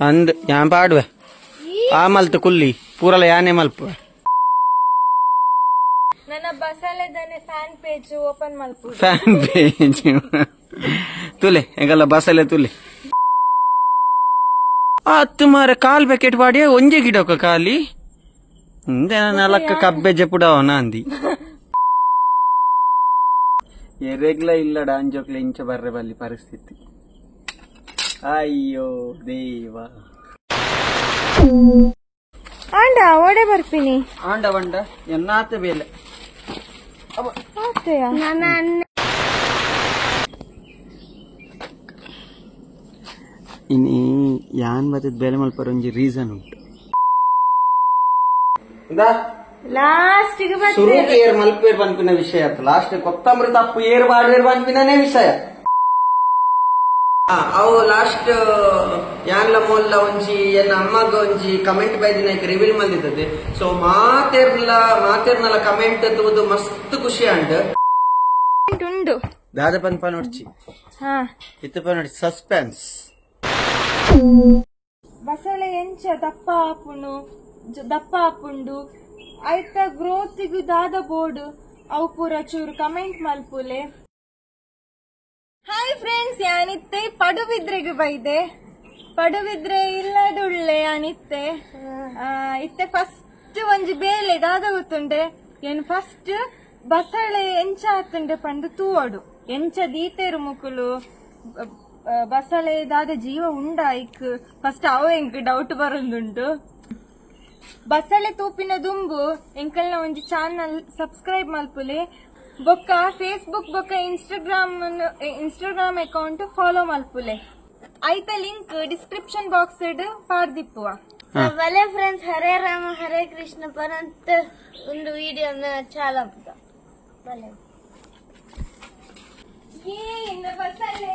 ಅಂದ್ ಯಾನ್ ಪಾಡುವೆ ಆ ಮಲ್ತು ಕುಲ್ಲಿ ಪೂರಲ ಯಾನೆ ಮಲ್ಪುವೆ ನನ್ನ ಬಸಲೆದನೆ ಫ್ಯಾನ್ ಪೇಜ್ ಓಪನ್ ಮಲ್ಪು ಫ್ಯಾನ್ ಪೇಜ್ ತುಲೆ ಎಂಗಲ್ಲ ಬಸಲೆ ತುಲೆ ಅತ್ತು ಮಾರ ಕಾಲ್ ಪ್ಯಾಕೆಟ್ ಪಾಡಿಯ ಒಂಜೆ ಗಿಡಕ ಖಾಲಿ ನಾಲ್ಕ ಕಬ್ಬೆ ಜಪುಡವನ ಅಂದಿ ಎರೆಗ್ಲ ಇಲ್ಲಡ ಅಂಜೋಕ್ಲೆ ಇಂಚ ಬರ್ರೆ ಬಲ್ಲಿ ಪರಿಸ್ಥಿತಿ. ಅಯ್ಯೋ ದೇವ ಆಂಡ ಓಡೆ ಬರ್ತೀನಿ ಆಂಡ ಬಂಡ ಎನ್ನಾತ ಬೇಲೆ ಇನಿ ಯಾನ್ ಬತ್ತದ ಬೇಲೆ ಮಲ್ಪರ ಒಂಜಿ ರೀಸನ್ ಉಂಟು. ಲಾಸ್ಟ್ ಸುರುಕು ಏರ್ ಮಲ್ಪೇರ್ ಪನ್ಪಿನ ವಿಷಯ ಆತು. ಲಾಸ್ಟ್ ಕೊತ್ತಂಬರಿ ತಪ್ಪು ಏರ್ ಬಾಡೇರ್ ಪನ್ಪಿನೇ ವಿಷಯ. ಅವು ಲಾಸ್ಟ್ ಯಾನ್ಲ ಮೊಲ್ಲ ಒಂಜಿ ಎನ್ನ ಅಮ್ಮಗ ಒಂಜಿ ಕಮೆಂಟ್ ಬೈದಿನ ರಿವೀಲ್ ಮಲ್ದಿದ್ದದೆ. ಸೊ ಮಾತೇರ್ನಲ ಕಮೆಂಟ್ ತೂದು ಮಸ್ತ್ ಖುಷಿ ಅಂಡ್ ಉಂಡು ದಾದ ಪನ್ಪ ನೋಡ್ಚಿ ಇತ್ತಪ್ಪ ನೋಡಿ ಸಸ್ಪೆನ್ಸ್. ಬಸಳೆ ಎಂಚ ದಪ್ಪ ಆಪುನು ದಪ್ಪ ಆಪುಂಡು ಐತ ಗ್ರೋತಿಗು ದಾದ ಬೋರ್ಡ್ ಅವು ಪೂರ ಚೂರು ಕಮೆಂಟ್ ಮಲ್ಪುಲೆ. ಹಾಯ್ ಫ್ರೆಂಡ್ಸ್, ಯಾನಿತ್ತೆ ಪಡುಬಿದ್ರೆಗೆ ಬೈದೆ ಪಡುಬಿದ್ರೆ ಇಲ್ಲದುಳ್ಳೆ ಯಾನಿತ್ತೆ ಇತ್ತೆ ಫಸ್ಟ್ ಒಂಜಿ ಬೇಲೆ ದಾದ ಗೊತ್ತುಂಡೆ ಏನ್ ಫಸ್ಟ್ ಬಸಳೆ ಎಂಚ ಆತುಂಡೆ ಪಂಡು ತೂವಡು ಎಂಚ ದೀತೇರು ಮುಕುಲು ಬಸಳೆ ದಾದ ಜೀವ ಉಂಡ ಐಕ್ ಫಸ್ಟ್ ಅವು ಎಂಕ್ ಡೌಟ್ ಬರೋದುಂಟು. ಬಸಳೆ ತೂಪಿನ ದುಂಬು ಎಂಕಲ್ನ ಒಂಜಿ ಚಾನಲ್ ಸಬ್ಸ್ಕ್ರೈಬ್ ಮಲ್ಪುಲೆ ಬೊಕ್ಕ ಫೇಸ್ಬುಕ್ ಬೊಕ್ಕ ಇನ್ಸ್ಟಾಗ್ರಾಮ್ ಅಕೌಂಟ್ ಫಾಲೋ ಮಲ್ಪುಲೆ. ಐತ ಲಿಂಕ್ ಡಿಸ್ಕ್ರಿಪ್ಷನ್ ಬಾಕ್ಸ್ ಪಾಡ್ದಿಪ್ಪುವ. ಬಲೆ ಫ್ರೆಂಡ್ಸ್, ಹರೇ ರಾಮ ಹರೇ ಕೃಷ್ಣ ಪರಂತ ಒಂದು ವಿಡಿಯೋ ಚಾಲ ಬಲೆ. ಬಸಳೆ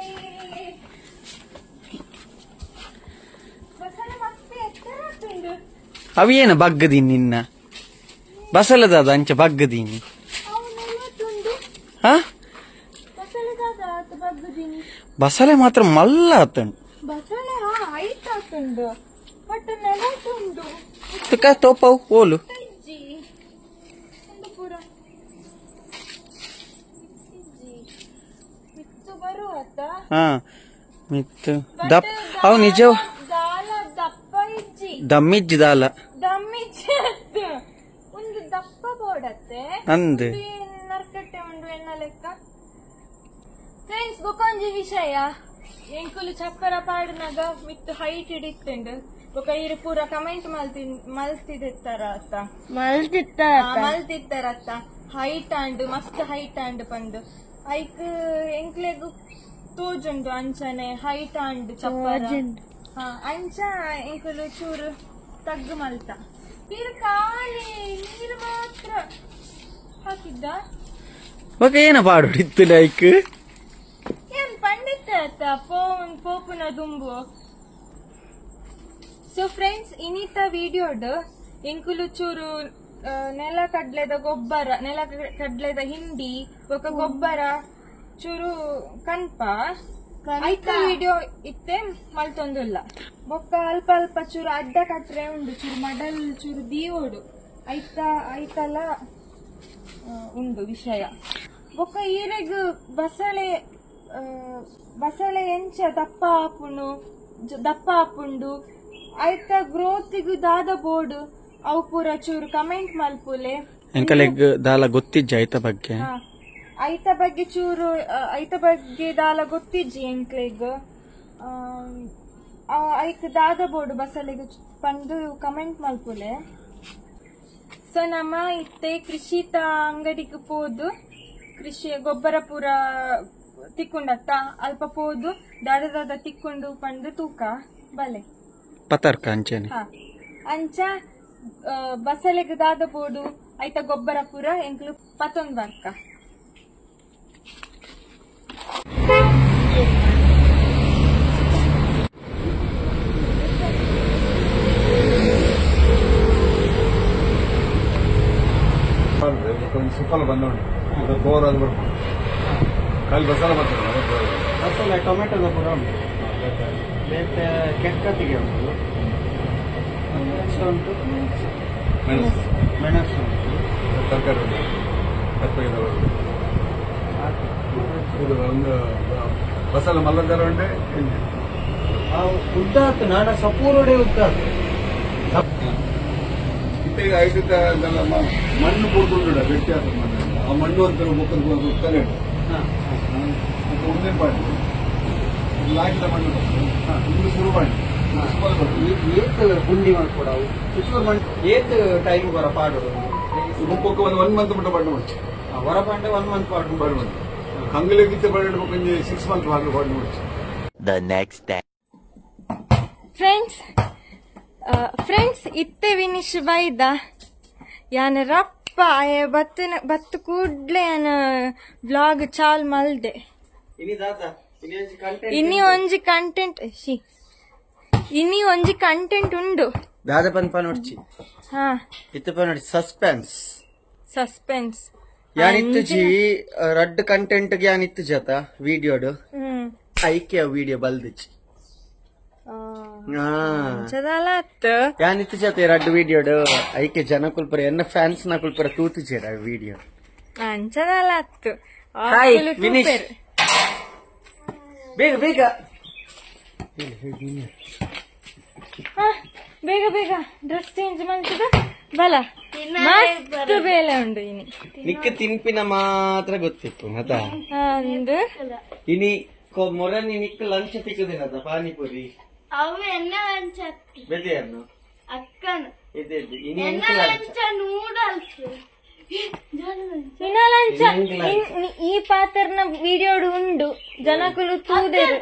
ಬಸಳೆ ಮಸ್ತ್ ಎತ್ತರ ಆತುಂಡು. ಅವೇನ ಬಗ್ಗದೀನಿ ನಿನ್ನ ಬಸಲದಾದ ಅಂಚ ಬಗ್ಗದೀನಿ ಬಸಳೆ ಮಾತ್ರ ಮಲ್ಲ ಆತಂಡು ಬಸಳೆ ಐಟ್ ಆತುಂಡು ಬಟ್ ನೆಲಟುಂಡು ತುಕ ತೋಪವು ಓಲು ಮಿತ್ತು ದಪ್ಪ ಅವು ನಿಜ ದಪ್ಪ ಇಜ್ಜಿ ದಮ್ಮಿಜ್ಜಿ ದಾಲ ದಮ್ಮಿಜ್ಜಿ ಒಂದು ದಪ್ಪ ಬೋಡತ್ತೆ ಅಂದ್ ನರ್ಕಟ್ಟೆ ಉಂಡು ಎನ್ನ ಲೆಕ್ಕ. ಫ್ರೆಂಡ್ಸ್ ಬೊಕೊಂಜಿ ವಿಷಯ ಎಂಕುಲು ಚಪ್ಪರ ಪಾಡಿನಾಗ ಮಿತ್ತು ಹೈಟ್ ಹಿಡಿತುಂಡು ಬೊಕ ಇರು ಪೂರ ಕಮೆಂಟ್ ಮಲ್ತಿದಿತ್ತಾರ ಅತ್ತ ಮಲ್ತಿತ್ತಾರತ್ತ ಹೈಟ್ ಆಂಡ್ ಮಸ್ತ್ ಹೈಟ್ ಆಂಡ್ ಪಂದು ಐಕ್ ಎಂಕ್ಲೆಗು ತೋಜುಂಡು ಅಂಚನೆ ಹೈಟ್ ಆಂಡ್ ಚಪ್ಪರ ಅಂಚ ಎಂಕುಲು ಚೂರು ತಗ್ಗು ಮಲ್ತ ನೀರು ಖಾಲಿ ನೀರು ಮಾತ್ರ ಹಾಕಿದ್ದ ಬೊಕ ಏನ ಪಾಡು ಇತ್ತು ಲೈಕ್ ಏನ್ ಪಂಡಿತ ಅತ್ತ ಪೋಪುನ ದುಂಬು. ಸೊ ಫ್ರೆಂಡ್ಸ್ ಇನ್ನಿತ ವಿಡಿಯೋಡ್ ಎಂಕುಲು ಚೂರು ನೆಲ ಕಡ್ಲೆದ ಗೊಬ್ಬರ ನೆಲ ಕಡ್ಲೆದ ಹಿಂಡಿ ಬೊಕ ಗೊಬ್ಬರ ಚೂರು ಕನ್ಪ ಐತ ವಿಡಿಯೋ ಇತ್ತೆ ಮಲ್ತೊಂದುಲ್ಲ. ಬೊಕ್ಕ ಅಲ್ಪ ಅಲ್ಪ ಚೂರು ಅಡ್ಡ ಕಟ್ರೆ ಉಂಡು ಚೂರು ಮಡಲ್ ಚೂರು ದೀವೋಡು ಐತ ಐತಲ ಉಂಡು ವಿಷಯ. ಬೊಕ್ಕ ಈರೆಗ್ ಬಸಳೆ ಬಸಳೆ ಎಂಚ ದಪ್ಪ ಆಪುನು ದಪ್ಪ ಆಪುಂಡು ಐತ ಗ್ರೋತಿಗು ದಾದ ಬೋರ್ಡ್ ಅವು ಪೂರ ಚೂರು ಕಮೆಂಟ್ ಮಲ್ಪುಲೆ. ಎಂಕಲೆಗ್ ದಾಲ ಗೊತ್ತಿಜ್ಜ ಐತ ಬಗ್ಗೆ ಐತ ಬಗ್ಗೆ ಚೂರು ಐತ ಬಗ್ಗೆ ದಾಲ ಗೊತ್ತಿಜ್ಜಿ ಎಂಕ್ಲೆಗ್ ಐಕ್ ದಾದ ಬೋರ್ಡ್ ಬಸಲೆಗ್ ಪಂದು ಕಮೆಂಟ್ ಮಲ್ಪುಲೆ. ಸೊ ನಮ್ಮ ಇತ್ತೆ ಕೃಷಿತ ಅಂಗಡಿಗೆ ಪೋದು ಕೃಷಿ ಗೊಬ್ಬರ ಪೂರ ತಿಕ್ಕೊಂಡತ್ತ ಅಲ್ಪ ಪೋದು ದಾದ ದಾದ ತಿಕ್ಕೊಂಡು ಪಂದು ತೂಕ ಬಲೆ ಪತರ್ಕ ಅಂಚನೆ ಅಂಚ ಬಸಲೆಗ್ ದಾದ ಬೋಡು ಐತ ಗೊಬ್ಬರ ಪೂರ ಎಂಕ್ಲು ಪತೊಂದು ಬರ್ಕ. ಸುಫಲ ಬಂದೋಣ ಬೋರ್ ಅದು ಬರ್ಬೋದು ಖಾಲಿ ಬಸಳೆ ಬರ್ತದೆ ಬಸಳೆ ಟೊಮೆಟೊದ ಪೂರ ಉಂಟು. ಬೇತೆ ಕೆಕ್ಕತ್ತಿಗೆ ಉಂಟು, ಉಂಟು, ಮೆಣಸು ಉಂಟು, ತರಕಾರಿ ಉಂಟು, ಇದು ಒಂದು ಬಸಲ ಮಲ್ಲದರ ಉಂಟೆ. ಉದ್ದ ಆತು ನಾಡ ಸಪೂರೋಡೆ ಉದ್ದ ಆತು. ಈಗ ಐದು ಮಣ್ಣು ಕೂಡ್ಕೊಂಡು ಗಟ್ಟಿ ಆಗ್ತದೆ ಮಣ್ಣು. ಆ ಮಣ್ಣು ಅಂತ ಮುಖದ ತಲೆ ಮತ್ತೆ ಒಂದೇ ಪಾಡಿ ಲಾಕಿದ ಮಣ್ಣು ಇದು ಶುರು ಮಾಡಿ ಏತ್ ಗುಂಡಿ ಮಾಡ್ಕೊಡವು ಚುಚೂರು ಮಣ್ಣು ಏತ್ ಟೈಮ್ ಬರ ಪಾಡೋದು ಮುಪ್ಪಕ್ಕೆ ಒಂದು 1 ಮಂತ್ ಮುಟ್ಟ ಪಾಡು ಮಾಡಿ ಹೊರ ಪಾಂಡೆ 1 ಮಂತ್ ಪಾಡು ಪಾಡು ಮಾಡಿ ಕಂಗಲಕ್ಕಿಂತ ಪಾಡಿಡ್ಬೇಕು 6 ಮಂತ್ ಪಾಡು ಪಾಡು ಮಾಡಿ. The next day. Friends, friends ಇತ್ತೆ ವಿನಿಶ್ ಬೈದ ಯಾನ ರಪ್ಪ ಆಯ ಬತ್ತನ ಬತ್ತು ಕೂಡ್ಲೆ ಯಾನ ಬ್ಲಾಗ್ ಚಾಲ್ ಮಲ್ದೆ. ಇನಿ ಒಂಜಿ ಕಂಟೆಂಟ್ she ಇನಿ ಒಂಜಿ ಕಂಟೆಂಟ್ ಉಂಡು. ದಾದ ಪನ್ಪ ನೋಡ್ಚಿ ಹಾ ಇತ್ತೆ ಪನ್ ನೋಡ್ಚಿ ಸಸ್ಪೆನ್ಸ್ ಸಸ್ಪೆನ್ಸ್ ಯಾನಿತ್ತು ಜಿ ರಡ್ಡ್ ಕಂಟೆಂಟ್ ಗೆ ಯಾನಿತ್ತು ಜತ ವಿಡಿಯೋಡು ಐಕೆ ವಿಡಿಯೋ ಬಲ್ದಿಚ್ಚಿ ಯಾನಿತ್ತು ಜೊತೆ ರಡ್ಡ್ ವಿಡಿಯೋಡು ಐಕೆ ಜನ ಕುಲ್ಪರ ಎನ್ನ ಫ್ಯಾನ್ಸ್ ನ ಕುಲ್ಪರ ತೂತು ಜೇರ ವಿಡಿಯೋ ಅಂಚದಲ್ಲ. ಹಾಯ್ ವಿನೀಶ್, ಬೇಗ ಬೇಗ ಬೇಗ ಬೇಗ ಡ್ರೆಸ್ ಚೇಂಜ್ ಮಾಡ್ತದ ಬಲ ಮಸ್ತ್ ಬೇಲೆ ಉಂಡು. ಇನಿ ನಿಕ್ಕ ತಿನ್ಪಿನ ಮಾತ್ರ ಗೊತ್ತಿತ್ತು ಮತ ಇನಿ ಮೊರನಿ ನಿಕ್ಕ ಲಂಚ್ ತಿಕ್ಕುದಿನದ ಪಾನಿಪುರಿ ಅವು ಎನ್ನ ಲಂಚ್ ಬೆದೆಯನ್ನು ಅಕ್ಕನ ಇದೆ ಇನಿ ಎನ್ನ ಲಂಚ ನೂಡಲ್ಸ್ ಇನ್ನ ಲಂಚ ಈ ಪಾತ್ರನ ವಿಡಿಯೋ ಉಂಡು ಜನಕುಲು ತೂದೇರು.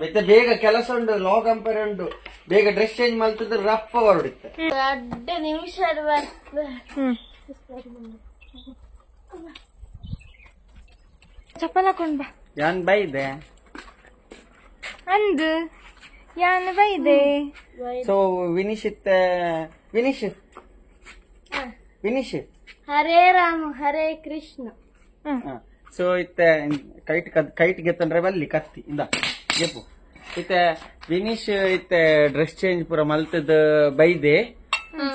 ಬೆತ್ತೆ ಬೇಗ ಕೆಲಸ ಉಂಡು, ಲಾ ಕಂಪೇರ್ ಉಂಡು, ಬೇಗ ಡ್ರೆಸ್ ಚೇಂಜ್ ಮಾಡ್ತಿದ್ರೆ ರಪ್ಪ ಹೊರಡುತ್ತೆ. 2 ನಿಮಿಷ ಚಪ್ಪಲ್ ಹಾಕೊಂಡ್ ಬಾ. ಯಾನ್ ಬೈದೆ ಅಂದು ಯಾನ್ ಬೈದೆ. ಸೊ ವಿನಿಶ್ ವಿನಿಶ್ ವಿನಿಶ್ ಹರೇ ರಾಮ ಹರೇ ಕೃಷ್ಣ. ಸೊ ಇತ್ತೆ ಕೈಟ್ ಕೈಟ್ ಗೆತ್ತಂದ್ರೆ ಬಲ್ಲಿ ಕತ್ತಿ ಇಂದ ಗೆಪ್ಪು. ಇತ್ತೆ ವಿನೀಶ್ ಇತ್ತೆ ಡ್ರೆಸ್ ಚೇಂಜ್ ಪೂರ ಮಲ್ತದ ಬೈದೆ.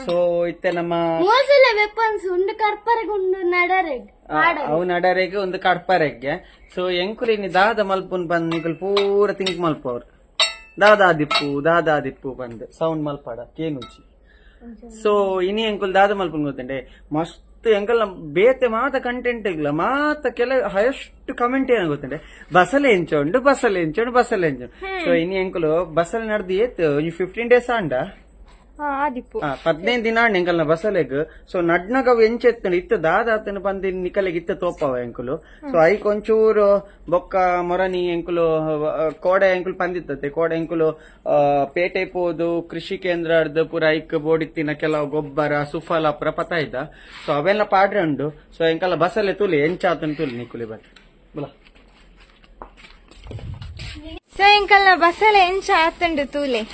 ಸೊ ಇತ್ತೆ ನಮ್ಮ ಮೋಸಲ ವೆಪನ್ಸ್ ಉಂಡು ಕರ್ಪರೆಗ್ ಉಂಡು ನಡರೆಗ್ ಅವು ನಡರೆಗ್ ಒಂದು ಕರ್ಪರೆಗ್ಗೆ. ಸೊ ಎಂಕುಲು ಇನಿ ದಾದ ಮಲ್ಪುನ್ ಬಂದ್ ನಿಕುಲು ಪೂರ ತಿಂಕ್ ಮಲ್ಪ ಅವ್ರು ದಾದಾ ದಿಪ್ಪು ದಾದಾ ದಿಪ್ಪು ಬಂದ್ ಸೌಂಡ್ ಮಲ್ಪಾಡ ಕೇನುಚಿ. ಸೊ ಇನಿ ಎಂಕುಲು ದಾದ ಮಲ್ಪುನ್ ಗೊತ್ತಂಡೆ ಮಸ್ತ್ ಎಂಕಲ್ ಬೇತೆ ಮಾತ ಕಂಟೆಂಟ್ ಇಲ್ಲ ಮಾತ ಕೆಲ ಹೈಯೆಸ್ಟ್ ಕಮೆಂಟ್ ಏನ ಗೊತ್ತಂಡೆ ಬಸಲೆ ಎಂಚೋಂಡು ಬಸಲೆ ಎಂಚೋಂಡು ಬಸಲೆ ಎಂಚೋಂಡು. ಸೊ ಇನಿ ಎಂಕುಲು ಬಸಲೆ ನಡ್ದು ಏತ್ 15 ಡೇಸ್ ಆಂಡ 15 ದಿನ ಆಂಡ ಎಂಕಲ್ನ ಬಸಲೆಗ್. ಸೊ ನಡ್ನಗ ಅವು ಎಂಚೆತ್ತಂಡು ಇತ್ತ ದಾದಾತನ ಬಂದು ನಿಕಲೆಗ್ ಇತ್ತ ತೋಪವ ಎಂಕುಲು. ಸೊ ಐಕ್ ಒಂಚೂರು ಬೊಕ್ಕ ಮೊರನಿ ಎಂಕುಲು ಕೋಡೆ ಎಂಕುಲು ಪಂದಿತ್ತತೆ ಕೋಡೆ ಎಂಕುಲು ಪೇಟೆ ಪೋದು ಕೃಷಿ ಕೇಂದ್ರ ಪೂರ ಐಕ್ ಬೋಡಿತ್ತಿನ ಕೆಲವು ಗೊಬ್ಬರ ಸುಫಲ ಪೂರ ಪತ ಇದ್ದ. ಸೊ ಅವೆಲ್ಲ ಪಾಡ್ರೆ ಉಂಡು. ಸೊ ಎಂಕಲ್ಲ ಬಸಲೆ ತುಲಿ ಎಂಚಾತನ ತುಲಿ ನಿಕುಲಿ ಬತ್ ಬುಲ. ಸೊ ಎಂಕಲ್ನ ಬಸಲೆ ಎಂಚ ಆತಂಡು ತೂಲೆ.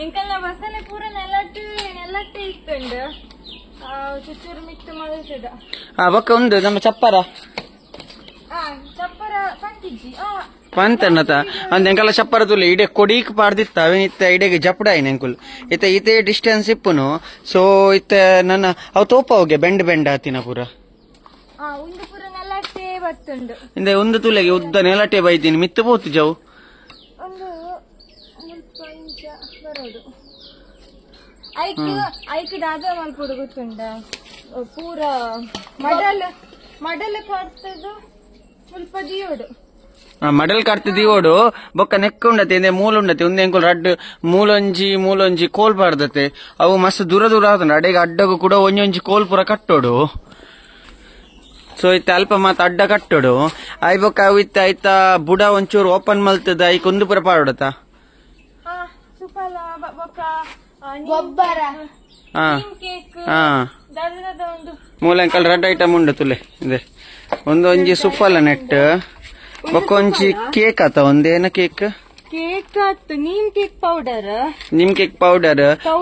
ಎಂಕಲ್ನ ಬಸಲೆ ಪೂರ ನೆಲಟ್ಟು ನೆಲಟ್ಟೆ ಇತ್ತುಂಡು ಚುಚ್ಚೂರು ಮಿತ್ತು ಮಲ್ತದ. ಬೊಕ್ಕ ಉಂಡು ನಮ್ಮ ಚಪ್ಪರ ಚಪ್ಪರ ಪಂತಿಜ್ಜಿ ಪಂತನ್ನತ ಅಂದ್ ಎಂಕಲ್ಲ ಚಪ್ಪರ ತುಲೆ ಇಡೆ ಕೊಡೀಕ್ ಪಾಡ್ದಿತ್ತ ಅವೇನಿತ್ತ ಇಡೆಗೆ ಜಪಡಾಯಿನ ಎಂಕುಲು ಇತ್ತೆ ಇತ್ತೆ ಡಿಸ್ಟೆನ್ಸ್ ಇಪ್ಪುನು. ಸೊ ಇತ್ತೆ ನನ್ನ ಅವು ತೋಪ ಹೋಗೆ ಬೆಂಡ್ ಬೆಂಡ್ ಆತಿನ ಪೂರ ಉಂದು ಪೂರ ನೆಲಟ್ಟೆ ಬತ್ತುಂಡು. ಇಂದೆ ಒಂದು ತುಲೆಗೆ ಉದ್ದ ನೆಲಟ್ಟೆ ಬೈತೀನಿ ಮಿತ್ತು ಪೋತು ಜವು ಒಂದು ಇಂಚ ಬರೋದು. ಐಕ್ ಐಕ್ ದಾದ ಮಲ್ಪೊಡು ಗೊತ್ತುಂಡ ಪೂರ ಮಡಲ್ ಮಡಲ್ ಕಟ್ತದು ಸ್ವಲ್ಪ ದಿಯೋಡು ಮಡಲ್ ಕಟ್ತ ದಿಯೋಡು ಬೊಕ್ಕ ನೆಕ್ಕ ಉಂಡತೆ ಇಂದೆ ಮೂಲ ಉಂಡತೆ ಒಂದೇ ಎಂಕುಲು ರಡ್ಡ್ ಮೂಲೊಂಜಿ ಮೂಲೊಂಜಿ ಕೋಲ್ ಪಾಡ್ದತೆ ಅವು ಮಸ್ತ್ ದೂರ ದೂರ ಆತಂಡ ಅಡೆಗೆ ಅಡ್ಡಗು ಕೂಡ ಒಂಜೊಂಜಿ ಕೋಲ್ ಪೂರ ಕಟ್ಟೋಡು. ಸೊ ಇತ್ತೆ ಅಲ್ಪ ಮಾತ ಅಡ್ಡ ಕಟ್ಟೋಡು I ಬೊಕ್ಕ ಅವು ಇತ್ತೆ ಐತ ಬುಡ ಒಂಚೂರು ಓಪನ್ ಮಲ್ತದ ಐಕ್ ಒಂದು ಪೂರ ಪಾಡೋಡತ ಗೊಬ್ಬರ ಮೂಲ ಅಂಕಲ್ ರಡ್ಡ್ ಐಟಮ್ ಉಂಡು ತುಲೆ ಇದೆ ಒಂದೊಂಜಿ ಸುಫಲ ನೆಟ್ ಬೊಕ್ಕ ಒಂಜಿ ಕೇಕ್ ಆತ ಒಂದೇನ ಕೇಕ್ ಕೇಕ್ ಆತು neem cake powder neem cake powder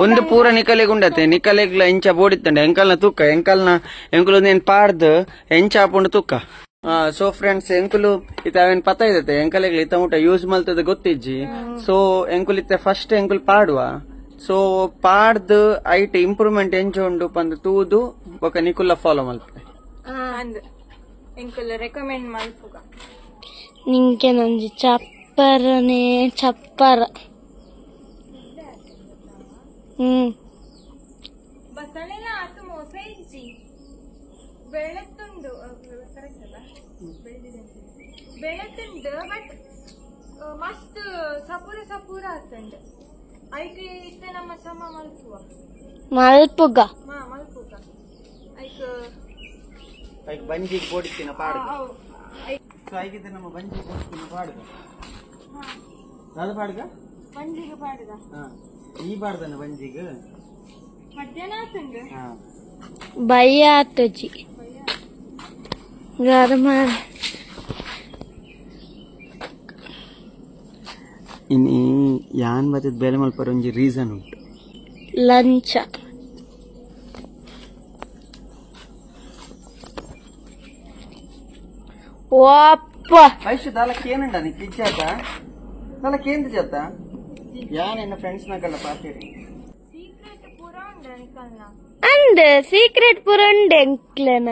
ಒಂದು ಪೂರ ನಿಕಲೆಗ್ ಉಂಡತೆ ನಿಕಲೆಗ್ಲ ಎಂಚ ಬೋಡಿತ್ತಂಡೆ ಎಂಕಲ್ನ ತೂಕ ಎಂಕಲ್ನ ಎಂಕುಲು ಒಂದೇನ್ ಪಾಡ್ದು ಎಂಚ ಆಪುಂಡು ತೂಕ. So friends ಎಂಕುಲು ಇತ್ತ ಅವೇನ್ ಪತ್ತ ಇದತ್ತೆ ಎಂಕಲೆಗ್ ಇತ್ತ ಊಟ ಯೂಸ್ ಮಲ್ತದ ಗೊತ್ತಿಜ್ಜಿ. ಸೊ ಎಂಕುಲು ಇತ್ತೆ ಫಸ್ಟ್ ಎಂಕುಲು ಪಾಡುವ. ಸೊ ಪಾಡ್ದು ಐಟ್ ಇಂಪ್ರೂವ್ಮೆಂಟ್ ಎಂಚ ಉಂಡು ಪಂದ್ ತೂದು ಬೊಕ ನಿಕುಲ್ಲ ಫಾಲೋ ಮಲ್ಪೆ. ಎಂಕುಲು ರೆಕಮೆಂಡ್ ಮಲ್ಪುಗ. ನಿಂಕೆ ನಂಜಿ ಚಪ್ಪರನೆ ಚಪ್ಪರ. ಬಸಳೆಲ್ಲ ಆತು ಮೋಸ ಇಜ್ಜಿ ಬೆಳೆತುಂಡು ಕರೆಕ್ಟ್ ಅಲ್ಲ ಬೆಳೆತುಂಡು ಬಟ್ ಮಸ್ತ್ ಸಪೂರ ಸಪೂರ ಆತುಂಡು. ಐಕ್ ಇತ್ತೆ ನಮ್ಮ ಸಮ ಮಲ್ಪುವ ಮಲ್ಪುಗ ಮಲ್ಪುಗ ಐಕ್ ಐಕ್ ಬಂಜಿಗೆ ಬೋಡಿತ್ತಿನ ಪಾಡುಗ. ಸೊ ಐಕಿದ್ದ ನಮ್ಮ ಬಂಜಿಗೆ ಬೋಡಿತ್ತಿನ ಪಾಡುಗ. ದಾದ ಪಾಡುಗ ಬಂಜಿಗೆ ಪಾಡುಗ. ಈ ಪಾಡ್ದನ ಬಂಜಿಗೆ ಮಧ್ಯಾಹ್ನ ಆತುಂಡು. ಭಯ ಆತಜಿ ಇನ್ನು ಯಾನ್ ಬತ್ತದ ಬೇಲೆ ಮಲ್ಪರ ಒಂಜಿ ರೀಸನ್ ಉಂಟು. ಲಂಚ ಓಪ್ಪ ಐಶು ದಾಲಕ್ಕೆ ಏನುಂಡ ನೀ ಕಿಜ್ಜಾತ ದಾಲಕ್ಕೆ ಏನು ಜಾತ ಯಾನ್ ಎನ್ನ ಫ್ರೆಂಡ್ಸ್ ನಗಲ್ಲ ಪಾತೀರಿ ಸೀಕ್ರೆಟ್ ಪೂರ ಉಂಡ ನಿಕಲ್ನ ಅಂಡ್ ಸೀಕ್ರೆಟ್ ಪೂರ ಉಂಡೆ ಎಂಕ್ಲೆನ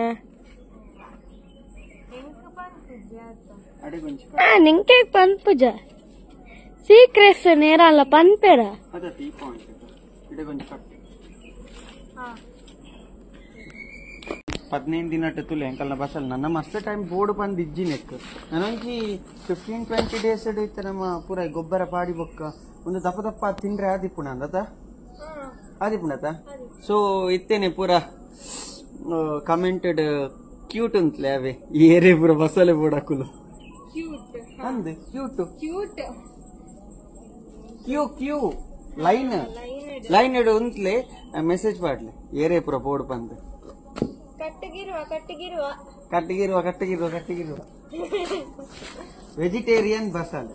ಎಂಕ್ ಪನ್ಪುಜಿ ಆತ ಅಡಿಗೊಂಚಿ ನಿಂಕೆ ಪನ್ಪುಜ ಸೀಕ್ರೆಟ್ಸ್ ನೇರಲ್ಲ ಪನ್ಪೆರ ಅದ ಟೀ ಪಾಯಿಂಟ್ ಇಡಗೊಂಚಿ ಕಟ್ಟಿ 15 ದಿನ ತುಲೆ ಎಂಕಲ್ನ ಬಸ್ಸಲ್ಲಿ ನನ್ನ ಮಸ್ತ್ ಟೈಮ್ ಬೋರ್ಡ್ ಬಂದು ಇಜ್ಜಿ ನೆಕ್ ನಾನೊಂಜಿ 15-20 ಡೇಸ್ ಇತ್ತೆ ನಮ್ಮ ಪೂರ ಗೊಬ್ಬರ ಪಾಡಿ ಬೊಕ್ಕ ಒಂದು ದಪ್ಪ ದಪ್ಪ ತಿಂಡ್ರೆ ಆದಿಪುಣ ಅಂದತ ಆದಿಪುಣತ. ಸೊ ಇತ್ತೇನೆ ಪೂರ ಕಮೆಂಟೆಡ್ ಕ್ಯೂಟ್ ಅಂತಲೇ ಅವೇ ಏರೇ ಪೂರ ಬಸ್ಸಲ್ಲೇ ಬೋರ್ಡ್ ಹಾಕುಲು ಕ್ಯೂಟ್ ಅಂದ್ cute cute Q Q line line ಇಡು ಅಂತಲೇ ಮೆಸೇಜ್ ಪಾಡ್ಲೆ ಏರೇ ಪೂರ ಬೋರ್ಡ್ ಬಂದು ಕಟ್ಟಗಿರುವ ಕಟ್ಟಗಿರುವ ಕಟ್ಟಗಿರುವ ಕಟ್ಟಗಿರುವ ಕಟ್ಟಗಿರುವ ವೆಜಿಟೇರಿಯನ್ ಬಸಲ್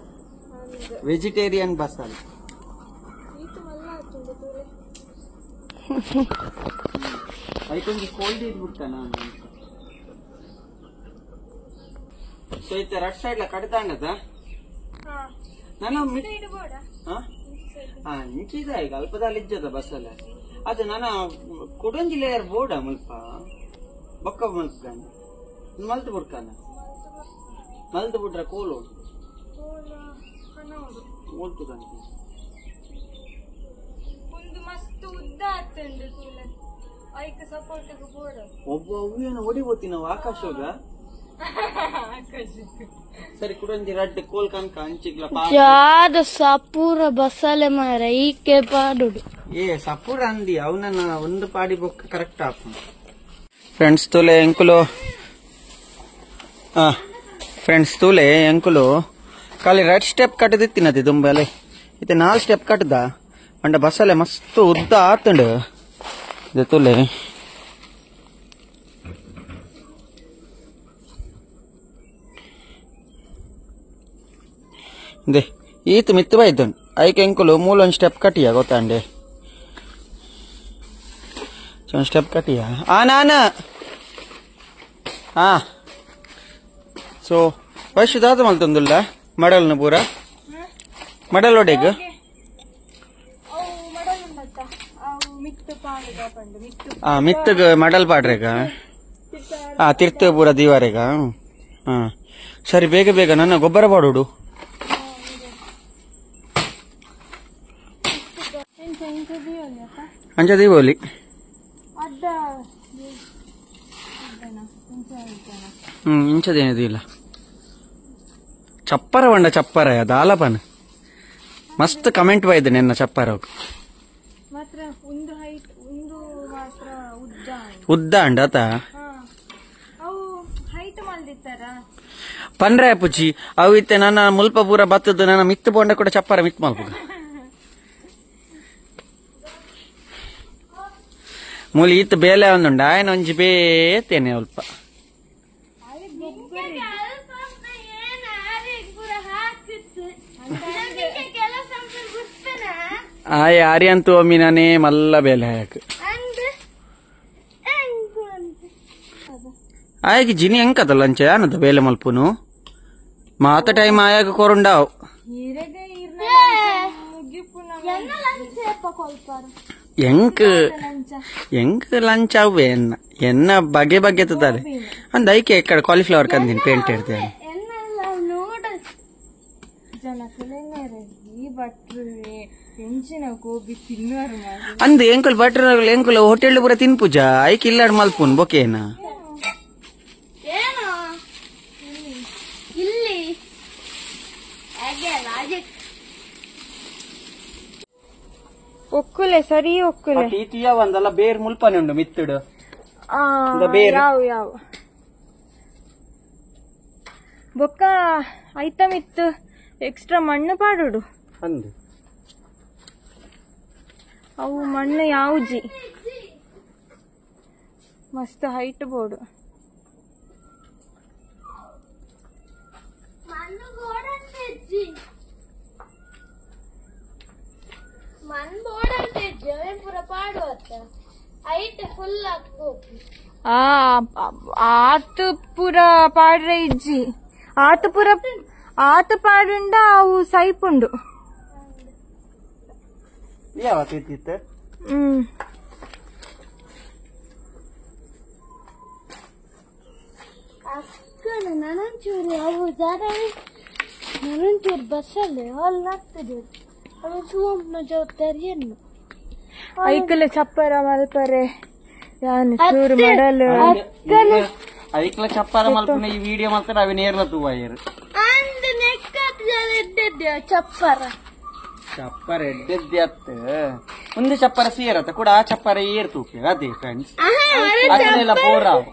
ವೆಜಿಟೇರಿಯನ್ ಬಸಲ್ ಐಕೊಂಜಿ ಕೋಲ್ಡ್ ಇದ್ ಬಿಡ್ತಾನ. ಸೊ ಇತ್ತ ರಟ್ ಸೈಡ್ ಲ ಕಡ್ದಾಂಡದ ನಾನು ಇಂಚಿದ ಈಗ ಅಲ್ಪದಲ್ಲಿ ಇಜ್ಜದ ಬಸಲ್ಲ ಅದು ನನ್ನ ಕುಡೊಂಜಿ ಲೇಯರ್ ಬೋರ್ಡ ಮುಲ್ಪ ಬೊಕ್ಕ ಮಲ್ಪಗಾನ ಮಲ್ತು ಬುಡ್ಕಾನ ಮಲ್ತು ಬಿಡ್ರ ಕೋಲು ಓಲ್ತುದಂತೆ ಒಂದು ಮಸ್ತ್ ಉದ್ದ ಆತುಂಡು ತೂಲೆ ಐಕ್ ಸಪೋರ್ಟ್ ಗೆ ಬೋರ್ಡ್ ಒಬ್ಬ ಹೂವೇನು ಒಡಿ ನಾವು ಆಕಾಶೋಗ ಸರಿ ಕುಡೊಂಜಿ ರಡ್ಡ್ ಕೋಲ್ ಕನಕ ಅಂಚಿಗ್ಲ ಜಾದ ಸಪೂರ ಬಸಲೆ ಮಾರ ಈಕೆ ಪಾಡುಡು. ಏ ಸಪೂರ ಅಂದಿ ಅವನ ಒಂದು ಪಾಡಿ ಬೊಕ್ಕ ಕರೆಕ್ಟ್ ಆಪು. ಫ್ರೆಂಡ್ಸ್ ತೂಲೆ ಎಂಕುಲು ಫ್ರೆಂಡ್ಸ್ ತೂಲೆ ಎಂಕುಲು ಖಾಲಿ ರೈಟ್ ಸ್ಟೆಪ್ ಕಟ್ಟದಿತ್ತಿನತಿ ದುಂಬಲೆ ಇತ್ತೆ 4 ಸ್ಟೆಪ್ ಕಟ್ಟದ ಅಂಡ ಬಸಲೆ ಮಸ್ತ್ ಉದ್ದ ಆತುಂಡು ಇದು ತೂಲೆ. ದೆ ಈತ ಮಿತ್ತು ಬೈದನ್ ಐಕೆ ಎಂಕುಲು ಮೂಲೊಂದು ಸ್ಟೆಪ್ ಕಟ್ಟಿಯ ಗೊತ್ತಾಂಡೆ ಒಂದು ಸ್ಟೆಪ್ ಕಟ್ಟಿಯ ಆ ನಾನ ಹಾ. ಸೊ ವಯಸ್ಸು ದಾದ ಮಲ್ತೊಂದುಲ್ಲ ಮಡಲ್ನ ಪೂರ ಮಡಲ್ ಒಡೆಗ್ ಆ ಮಿತ್ತಗ ಮಡಲ್ ಪಾಡ್ರೆಗ ಆ ತಿರ್ತ ಪೂರ ದೀವಾರೆಗ. ಹಾ ಸರಿ ಬೇಗ ಬೇಗ ನನ್ನ ಗೊಬ್ಬರ ಪಾಡೋಡು. ಅಂಚ ದೀಪಾವಳಿ ಇಂಚದೇನದು ಇಲ್ಲ ಚಪ್ಪರ వంಡ ಚಪ್ಪರ ದಾಲಪನ ಮಸ್ತ್ ಕಮೆಂಟ್ ಬೈದ ನಿನ್ನ ಚಪ್ಪರ ಮಾತ್ರ ಒಂದು ಹೈಟ್ ಒಂದು ಮಾತ್ರ ಉದ್ದ ಉದ್ದ ಅಂಡ ಆತ ಅವು ಹೈಟ್ ಮಲ್ದಿತ್ತಾರ ಪನ್ರೆ ಪುಚಿ ಅವು ಇತ್ತೆ ನನ್ನ ಮುಲ್ಪ ಪೂರ ಬತ್ತದ್ದು ನನ್ನ ಮಿತ್ತು ಬೋಂಡ ಕೂಡ ಚಪ್ಪರ ಮಿತ್ ಮಲ್ಪುಗ ಮೂಲಿ ಇತ್ತು ಬೇಲೆ ಒಂದುಂಡ ಆಯನ ಒಂಜಿ ಬೇತೇನೆ ಅಲ್ಪ ಆಯ್ ಆರ್ಯಂತು ಒಮ್ಮಿನೇ ಮಲ್ಲ ಬೇಲೆ ಹಾಕ್. ಆಯಗೆ ಜಿನಿ ಎಂಕದ ಲಂಚ ಯಾನದ ಬೇಲೆ ಮಲ್ಪುನು ಮಾತ ಟೈಮ್ ಆಯಾಗ ಕೊರುಂಡಾವ್ ಎಂಕ್ ಎಂಕ್ ಲಂಚ ಅವ್ವೆ ಎನ್ನ ಎನ್ನ ಬಗೆ ಬಗೆ ತದಾರೆ ಅಂದ ಐಕೆ ಎಕ್ಕಡ ಕಾಲಿಫ್ಲವರ್ ಕಂದಿನ ಪೇಂಟ್ ಇರ್ತೇನೆ ಅಂದ್ ಎಂಕುಲ್ ಬಟ್ರ್ ಎಂಕುಲ್ ಹೋಟೆಲ್ ಪೂರ ತಿನ್ಪೂಜ ಐಕೆ ಇಲ್ಲಾಡ್ ಮಲ್ಪುನ್ ಬೊಕೇನ ಒಕ್ಕುಲೆ ಸರಿ ಒಕ್ಕುಲೆ ತೀತಿಯ ಒಂದಲ್ಲ ಬೇರ್ ಮುಲ್ಪನೆ ಉಂಡು ಮಿತ್ತುಡು ಯಾವ ಯಾವ ಬೊಕ್ಕ ಐತ ಮಿತ್ತು ಎಕ್ಸ್ಟ್ರಾ ಮಣ್ಣು ಪಾಡುಡು ಅಂದು ಅವು ಮಣ್ಣು ಯಾವುಜಿ ಮಸ್ತ್ ಹೈಟ್ ಬೋರ್ಡ್ ಆತು ಪೂರ ಪಾಡ್ರೆ ಇಜ್ಜಿ ಆತು ಪೂರ ಆತು ಪಾಡುಂಡ ಅವು ಸೈಪುಂಡು ಅಕ್ಕನ ನನಂಚೂರು ಅವು ಜಾರವೆ ನನಂಚೂರು ಬಸ್ಸಲ್ಲಿ ಅಲ್ಲಿ ಆಗ್ತದೆ ಅದು ಸುಮ್ಮನ ಜವಾಬ್ದಾರಿಯನ್ನು ಐಕಲೆ ಚಪ್ಪರ ಮಲ್ಪರೆ ಯಾನು ಚೂರು ಮಾಡಲು ಐಕ್ಲ ಚಪ್ಪರ ಮಲ್ಪನೆ ಈ ವಿಡಿಯೋ ಮಲ್ತಾರೆ ಅವಿ ನೇರ್ಲ ತೂವಾಯರು ಅಂದ್ ನೆಕ್ಕತ್ ಎಡ್ಡೆದ್ದೆ ಚಪ್ಪರ ಚಪ್ಪರ ಎಡ್ಡೆದ್ದೆ ಅತ್ತ ಒಂದು ಚಪ್ಪರ ಸೇರತ್ತ ಕೂಡ ಆ ಚಪ್ಪರ ಏರ್ ತೂಪಿ ಅದೇ ಫ್ರೆಂಡ್ಸ್ ಅದನ್ನೆಲ್ಲ ಬೋರಾವ್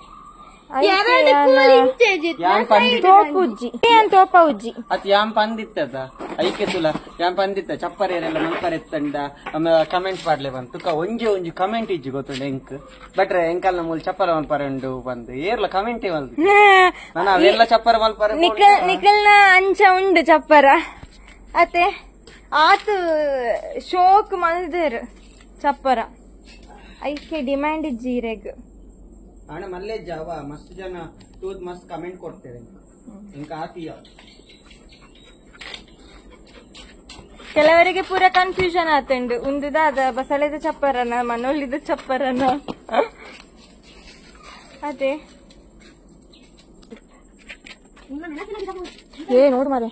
ಅತ್ ಯಾಂ ಪಂದಿತ್ತದ ಐಕೆ ತುಲ ಯಾಂ ಪಂದಿತ್ತ ಚಪ್ಪರ ಏರೆಲ್ಲ ಮಲ್ಪರ ಎತ್ತಂಡ ಆಮೇಲೆ ಕಮೆಂಟ್ ಪಾಡ್ಲೆ ಬಂತು ತುಕ ಒಂಜೆ ಒಂಜಿ ಕಮೆಂಟ್ ಇಜ್ಜಿ ಗೊತ್ತುಂಡು ಎಂಕ್ ಬಟ್ರೆ ಎಂಕಲ್ನ ಮೂಲ ಚಪ್ಪರ ಮಲ್ಪರ ಉಂಡು ಬಂದು ಏರ್ಲ ಕಮೆಂಟೇ ಮಲ್ದು ನಾನು ಅವೆಲ್ಲ ಚಪ್ಪರ ಮಲ್ಪರ ನಿಕಲ್ನ ಅಂಚ ಉಂಡು ಚಪ್ಪರ ಅತ್ತೆ ಆತು ಶೋಕ್ ಮಲ್ದರ್ ಚಪ್ಪರ ಐಕೆ ಡಿಮ್ಯಾಂಡ್ ಇಜ್ಜಿ ಇರೆಗ್ ಅಣ್ಣ ಮಲ್ಲೆ ಜಾವ ಮಸ್ತ್ ಜನ ತೂದ್ ಮಸ್ತ್ ಕಮೆಂಟ್ ಕೊಡ್ತೇವೆ ಇಂಕ ಆತಿಯ ಕೆಲವರಿಗೆ ಪೂರ ಕನ್ಫ್ಯೂಷನ್ ಆತಂಡು ಉಂದುದಾದ ಬಸಳೆದ ಚಪ್ಪರನ ಮನೋಲಿದ ಚಪ್ಪರನ ಅದೇ ಏ ನೋಡು ಮಾರೆ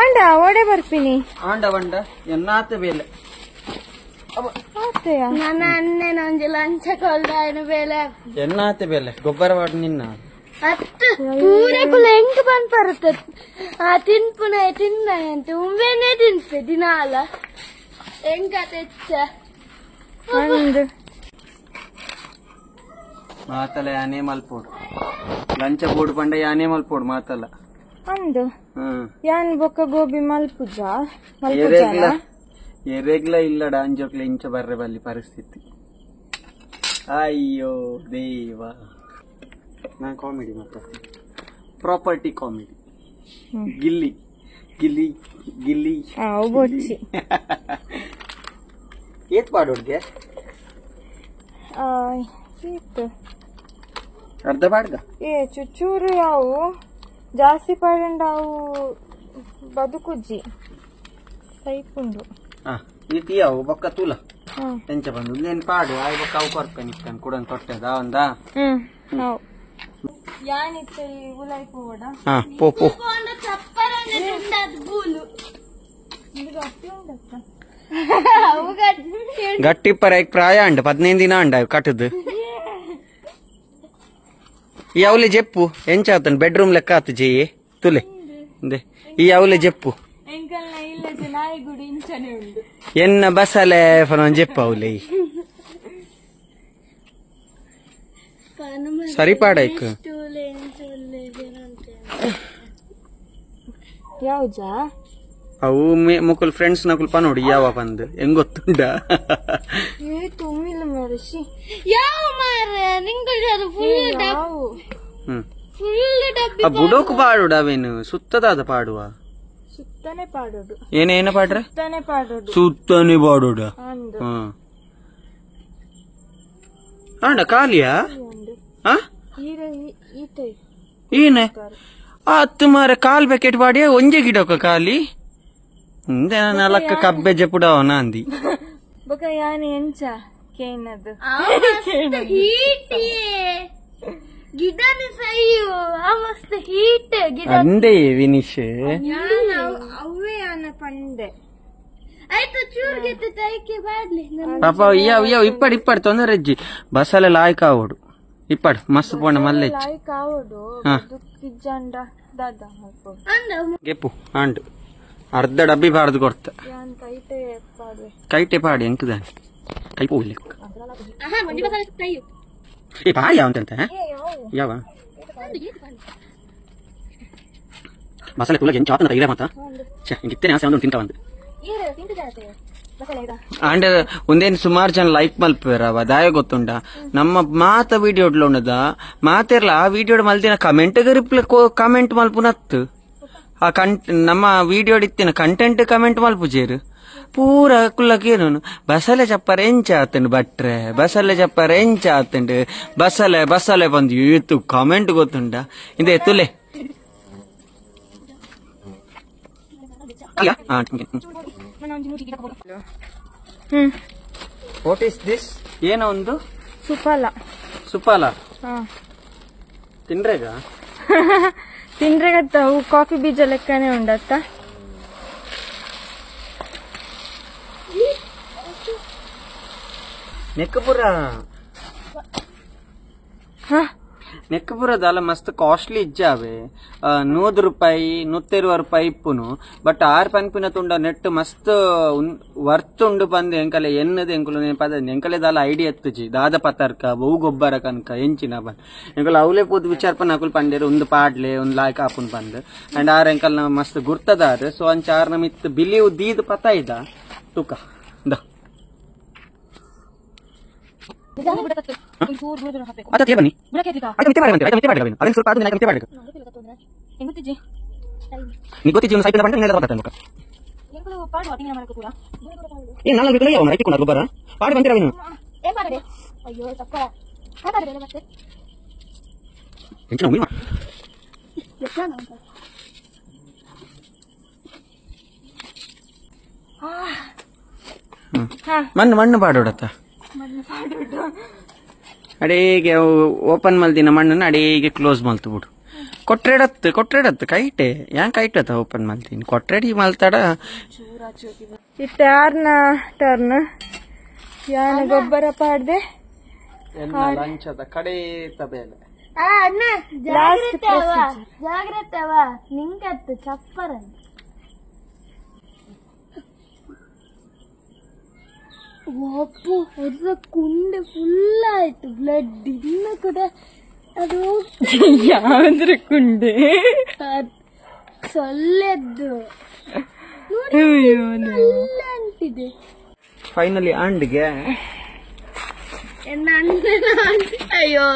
ಆಂಡ ಓಡೆ ಬರ್ತೀನಿ ಆಂಡ ಬಂಡ ಎನ್ನಾತ ಬೇಲೆ ನನ್ನ ಅಣ್ಣನ ಒಂಜಿ ಲಂಚ ಕೊಲ್ದಾಯನ ಬೇಲೆ ಎನ್ನಾತ ಬೇಲೆ ಗೊಬ್ಬರ ವಾಡ್ ನಿನ್ನ ಅತ್ತು ಪೂರ ಕುಲ ಎಂಕ್ ಬಂದ್ ಆ ತಿನ್ಪುನ ತಿನ್ನ ಅಂತ ಉಂಬೆನೆ ತಿನ್ಪೆ ದಿನಾಲ ಎಂಕ ತೆಚ್ಚ ಮಾತಲ್ಲ ಯಾನೇ ಮಲ್ಪೋಡು ಲಂಚ ಬೋರ್ಡ್ ಪಂಡ ಯಾನೇ ಮಲ್ಪೋಡು ಮಾತಲ್ಲ ಅಂದು ಯಾನ್ ಬೊಕ್ಕ ಗೋಬಿ ಮಲ್ಪುಜ ಎರೆಗ್ಲ ಇಲ್ಲ ಡಾಂಜೋಕ್ಲ ಇಂಚ ಬರ್ರೆ ಬಲ್ಲಿ ಪರಿಸ್ಥಿತಿ ಅಯ್ಯೋ ದೇವ ನಾನು ಕಾಮಿಡಿ ಮಾತಾಡ್ತೀನಿ ಪ್ರಾಪರ್ಟಿ ಕಾಮಿಡಿ ಗಿಲ್ಲಿ ಗಿಲ್ಲಿ ಗಿಲ್ಲಿ ಏತ್ ಪಾಡೋಡ್ಗೆ ಅರ್ಧ ಪಾಡ್ಗ ಏ ಚುಚ್ಚೂರು ಯಾವು ಜಾಸ್ತಿ ಪಾಡಂಡ ಅವು ಬದುಕುಜ್ಜಿ ಸೈಪುಂಡು ಈ ತೀಯವು ಬೊಕ್ಕ ತೂಲ ಎಂಚ ಬಂದು ನೇನು ಪಾಡು ಆಯ್ ಬೊಕ್ಕ ಅವು ಕೊರ್ಪೆ ನಿಕ್ಕನ್ ಕುಡನ್ ತೊಟ್ಟೆದ ಒಂದ ಪೋ ಪೋ ಗಟ್ಟಿಪ್ಪರ ಪ್ರಾಯ ಅಂಡ 15 ದಿನ ಅಂಡ ಕಟ್ಟದು ಈ ಅವಲೆ ಜೆಪ್ಪು ಎಂಚ ಆತನ್ ಬೆಡ್ರೂಮ್ ಲೆಕ್ಕ ಆತು ಜೇಯೆ ತುಲೆ ಈ ಅವಲೆ ಜೆಪ್ಪು ಎನ್ನ ಬಸಲೆ ಫನೊಂದು ಜೆಪ್ಪು ಅವಲೆ ಸರಿಪಾಡೈಕ್ ಯಾವ್ಜಾ ಅವು ಮುಕುಲ್ ಫ್ರೆಂಡ್ಸ್ ನಕುಲ್ ಪನೋಡಿ ಯಾವ ಬಂದು ಹೆಂಗ್ ಗೊತ್ತುಂಡ ಏ ತುಂಬಿಲ್ಲ ಮರಷಿ ಯಾವ ಮಾರ್ರೆ ನಿಂಗೆ ಫುಲ್ ಫುಲ್ ಡಬ್ಬಿ ಆ ಬುಡೋಕು ಪಾಡುಡ ಅವೇನು ಸುತ್ತದಾದ ಪಾಡುವ ಸುತ್ತನೆ ಪಾಡೋಡು ಏನೇನ ಪಾಡ್ರೆ ಸುತ್ತನೆ ಪಾಡೋಡು ಸುತ್ತನೆ ಪಾಡೋಡ ಆಂಡ ಖಾಲಿಯಾ ಏನೆ ಅತ್ತು ಮಾರ ಕಾಲ್ ಪ್ಯಾಕೆಟ್ ಪಾಡಿಯ ಒಂಜೆ ಗಿಡಕ ಖಾಲಿ ನಾಲ್ಕ ಕಬ್ಬೆ ಜಪುಡವನ ಅಂದಿ ಬೊಕ ಯಾನೆ ಎಂಚ ಕೇನದು ಗಿಡನ ಸೈಯು ಆ ಮಸ್ತ್ ಹೀಟ್ ಗಿಡ ಅಂದೆ ವಿನಿಶ್ ಅವೇ ಆನ ಪಂಡೆ ಆಯ್ತು ಚೂರ್ಗೆತ್ತು ತೈಕೆ ಬಾಡ್ಲಿ ಪಾಪ ಇಯ್ಯ ಇಯ್ಯ ಇಪ್ಪಡು ಇಪ್ಪಡು ತೊಂದರೆ ಅಜ್ಜಿ ಬಸಲೆ ಲಾಯ್ಕ ಆವಡು ಇಪ್ಪಡು ಮಸ್ತ್ ಪೋಣ ಮಲ್ಲೆ ಲಾಯ್ಕ ಆವಡು ಕಿಜ್ಜಂಡ ದಾದ ಗೆಪ್ಪು ಆಂಡು ಅರ್ಧ ಡಬ್ಬಿ ಬಾರ್ದು ಕೊಡ್ತ ಕೈಟೆ ಪಾಡಿ ಎಂಕದಾನೆ ಕೈ ಹೋಗ್ಲಿ ಏ ಪಾಡಿ ಯಾವಂತ ಯಾವ ಮಸಾಲೆ ತುಲಗೆ ಎಂಚ ಆತನ ಇರ ಮಾತ ಛೆ ಇಂಗಿತ್ತೇನೆ ಆಸೆ ಒಂದು ತಿಂತ ಬಂದು ಅಂಡ್ ಒಂದೇನು ಸುಮಾರು ಜನ ಲೈಕ್ ಮಲ್ಪೇರವ ದಾಯ ಗೊತ್ತುಂಡ ನಮ್ಮ ಮಾತ ವಿಡಿಯೋ ಉಂಡದ ಮಾತಿರ್ಲ ಆ ವಿಡಿಯೋ ಮಲ್ದಿನ ಕಮೆಂಟ್ ರಿಪ್ಲೈ ಕಮೆಂಟ್ ಮಲ್ಪುನತ್ತು ಆ ನಮ್ಮ ವಿಡಿಯೋ ಇತ್ತಿನ ಕಂಟೆಂಟ್ ಕಮೆಂಟ್ ಮಲ್ಪುಜೇರು ಪೂರ ಕುಲ್ಲಕೇನು ಬಸಲೆ ಚಪ್ಪರ ಎಂಚ ಆತಂಡು ಬಟ್ರೆ ಬಸಲೆ ಚಪ್ಪರ ಎಂಚ ಆತಂಡು ಬಸಲೆ ಬಸಲೆ ಬಂದು ಇತ್ತು ಕಮೆಂಟ್ ಗೊತ್ತುಂಡ ಇಂದೇ ತುಲೆ what is this ಏನೋ ಒಂದು ಸುಫಲ ಸುಫಲ ತಿಂಡ್ರೆಗ ತಿಂಡ್ರೆಗತ್ತ ಅವು ಕಾಫಿ ಬೀಜ ಲೆಕ್ಕನೆ ಉಂಡತ್ತ ನೆಕ್ಕಪುರ ನೆಕ್ಕಪುರದಲ್ಲ ಮಸ್ತ್ ಕಾಸ್ಟ್ಲಿ ಇಜ್ಜಾವೆ 100 ರೂಪಾಯಿ 120 ರೂಪಾಯಿ ಇಪ್ಪುನು ಬಟ್ ಆರು ಪನ್ಪಿನ ತುಂಡ ನೆಟ್ ಮಸ್ತ್ ವರ್ತ್ ಉಂಡು ಬಂದು ಎಂಕಲೆ ಎನ್ನದು ಎಂಕುಲು ಪದ ಎಂಕಲೆ ದಾಲ ಐಡಿಯಾ ಎತ್ತುಜಿ ದಾದ ಪತರ್ಕ ಬಹು ಗೊಬ್ಬರ ಕನಕ ಎಂಚಿನ ಬಂದ್ ಎಂಕುಲು ಅವಲೇ ಪೂದ್ ವಿಚಾರಪನ ಅಕುಲ್ ಪಂಡೇರು ಒಂದು ಪಾಡ್ಲೆ ಒಂದು ಲಾಯ್ಕ ಆಪುನ್ ಬಂದ್ ಅಂಡ್ ಆರ್ ಎಂಕಲ್ ನ ಮಸ್ತ್ ಗುರ್ತದಾರು ಸೊ ಅಂಚ ಆರ್ ನಮಿತ್ ಬಿಲಿವು ದೀದ್ ಪತ ಇದ ತುಕ the ಮಣ್ಣು ಮಣ್ಣು ಪಾಡೋಡತ್ತ ಅಡೇಗೆ ಓಪನ್ ಮಲ್ದಿನ ಮಣ್ಣನ್ನು ಅಡೇಗೆ ಕ್ಲೋಸ್ ಮಲ್ತು ಬಿಡು ಕೊಟ್ರೆಡತ್ತು ಕೊಟ್ರೆಡತ್ತು ಕೈಟೆ ಯಾನ್ ಕೈಟತ್ತ ಓಪನ್ ಮಲ್ತೀನಿ ಕೊಟ್ರೆಡಿ ಮಲ್ತಾಡ ಇತ್ತೆ ಆರ್ನ ಟರ್ನ್ ಯಾನ ಗೊಬ್ಬರ ಪಾಡ್ದೆ ಲಂಚದ ಕಡೆ ತಬೇಲೆ ಅಣ್ಣ ಜಾಗ್ರತೆ ಅವ ಜಾಗ್ರತೆ ಅವ ನಿಂಗತ್ತು ಚಪ್ಪರ ಒಪ್ಪು ಎರ್ರ ಕುಂಡೆ ಫುಲ್ ಆಯ್ತು ಬ್ಲಡ್ ಇನ್ನು ಕೂಡ ಅದು ಯಾವಂದ್ರೆ ಕುಂಡೆ ಸೊಲ್ಲೆದ್ದು ಅಂತಿದೆ ಫೈನಲಿ ಅಂಡ್ಗೆ ಅಯ್ಯೋ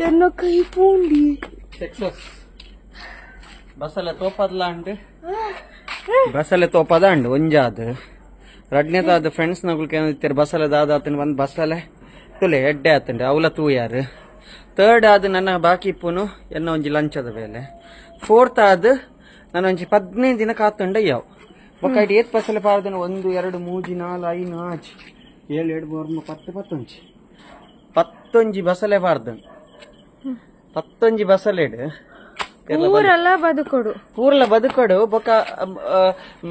ಎನ್ನ ಕೈ ಪೂಂಡಿ ಸಕ್ಸಸ್ ಬಸಲೆ ತೋಪದ್ಲ ಅಂಡ್ ಬಸಲೆ ತೋಪದ ಅಂಡ್ ಒಂಜಾದ ರಡ್ನೇದಾದ ಫ್ರೆಂಡ್ಸ್ ನಗುಲ್ಕೆ ಏನಿತ್ತಾರೆ ಬಸಲೆ ದಾದ ಆತಂಡು ಬಂದು ಬಸಲೆ ತುಲೆ ಎಡ್ಡೆ ಆತಂಡು ಅವಲ ತೂಯಾರು ಥರ್ಡ್ ಆದ ನನ್ನ ಬಾಕಿ ಇಪ್ಪುನು ಎನ್ನ ಒಂಜಿ ಲಂಚದ ಬೇಲೆ ಫೋರ್ತ್ ಆದ ನಾನು ಒಂಜಿ 15 ದಿನ ಕಾತುಂಡ ಯಾವ ಬೊಕ್ಕ ಏತ್ ಬಸಲೆ ಪಾರ್ದನು 1 2 3 4 5 6 7 8 9 10 11 11 ಬಸಲೆ ಪಾರ್ದನು 11 ಬಸಲೆಡ್ ಪೂರಲ್ಲ ಬದುಕೊಡು ಪೂರಲ ಬದುಕೊಡು ಬೊಕ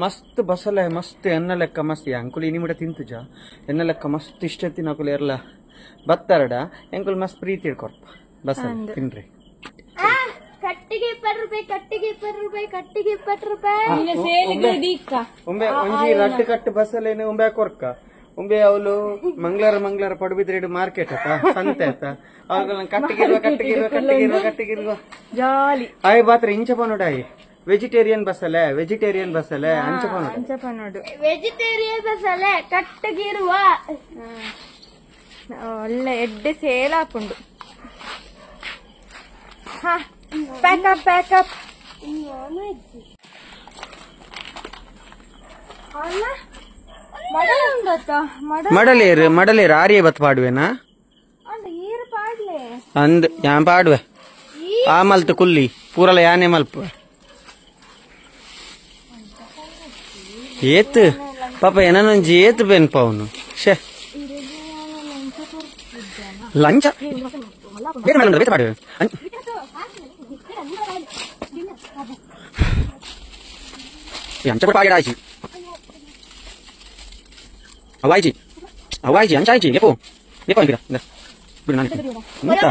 ಮಸ್ತ್ ಬಸಲೆ ಮಸ್ತ್ ಎನ್ನ ಲೆಕ್ಕ ಮಸ್ತ್ ಅಂಕುಲು ಇನಿ ಮುಟ ತಿಂತುಜ ಎನ್ನ ಲೆಕ್ಕ ಮಸ್ತ್ ಇಷ್ಟ ತಿನ್ನಕುಲು ಎರ್ಲ ಬತ್ತಾರಡ ಎಂಕುಲು ಮಸ್ತ್ ಪ್ರೀತಿ ಹಿಡ್ಕೊರ್ಪ ಬಸಲೆ ತಿನ್ರಿ ಕಟ್ಟಿಗೆ 20 ರೂಪಾಯಿ ಕಟ್ಟಿಗೆ 20 ರೂಪಾಯಿ ಕಟ್ಟಿಗೆ 20 ರೂಪಾಯಿ ಉಂಬೆ ಒಂಜಿ ರಡ್ಡು ಕಟ್ಟು ಬಸಲೇನು ಉಂಬೆ ಕೊರ್ಕ ಉಂಬೆ ಅವಳು ಮಂಗಳಾರ ಮಂಗಳಾರ ಪಡುಬಿದ್ರೇಡು ಮಾರ್ಕೆಟ್ ಅತ್ತ ಸಂತೆ ಅತ್ತ ಅವ್ಗಳ ಕಟ್ಟಿಗಿರುವ ಕಟ್ಟಿಗಿರುವ ಕಟ್ಟಿಗಿರುವ ಕಟ್ಟಿಗಿರುವ ಜಾಲಿ ಆಯ್ ಬಾತ್ರ ಇಂಚ ಪನೋಡಾಯಿ ವೆಜಿಟೇರಿಯನ್ ಬಸಲೆ ವೆಜಿಟೇರಿಯನ್ ಬಸಲೆ ಅಂಚ ಪನೋಡು ಅಂಚ ಪನೋಡು ವೆಜಿಟೇರಿಯನ್ ಬಸಲೆ ಕಟ್ಟಗಿರುವ ಒಳ್ಳೆ ಎಡ್ಡೆ ಸೇಲ್ ಹಾಪುಂಡು ಹಾ ಪ್ಯಾಕ್ ಅಪ್ ಪ್ಯಾಕ್ ಅಪ್ ಅಲ್ಲ ಮಡಲೇರು ಮಡಲೇರು ಆರ್ಯ ಬತ್ ಪಾಡುವೆನಾ ಅಂದ್ ಯಾನ್ ಪಾಡುವೆ ಆ ಮಲ್ತು ಕುಲ್ಲಿ ಪೂರಲ ಯಾನೆ ಮಲ್ಪ ಏತ್ ಪಾಪ ಏನೊಂಜಿ ಏತ್ ಬೆನ್ಪ ಅವನು ಶೇ ಲಂಚ ಪಾಡು ಅಂಚ ಅವಾಯ್ಜಿ ಅವಾಯ್ಜಿ ಅಂಚಾಯ್ಜಿ ಲೇಪೋ ಲೇಪೋ ಅಂಬಿರ ಬಿಡು ನಾನು ಎಂತ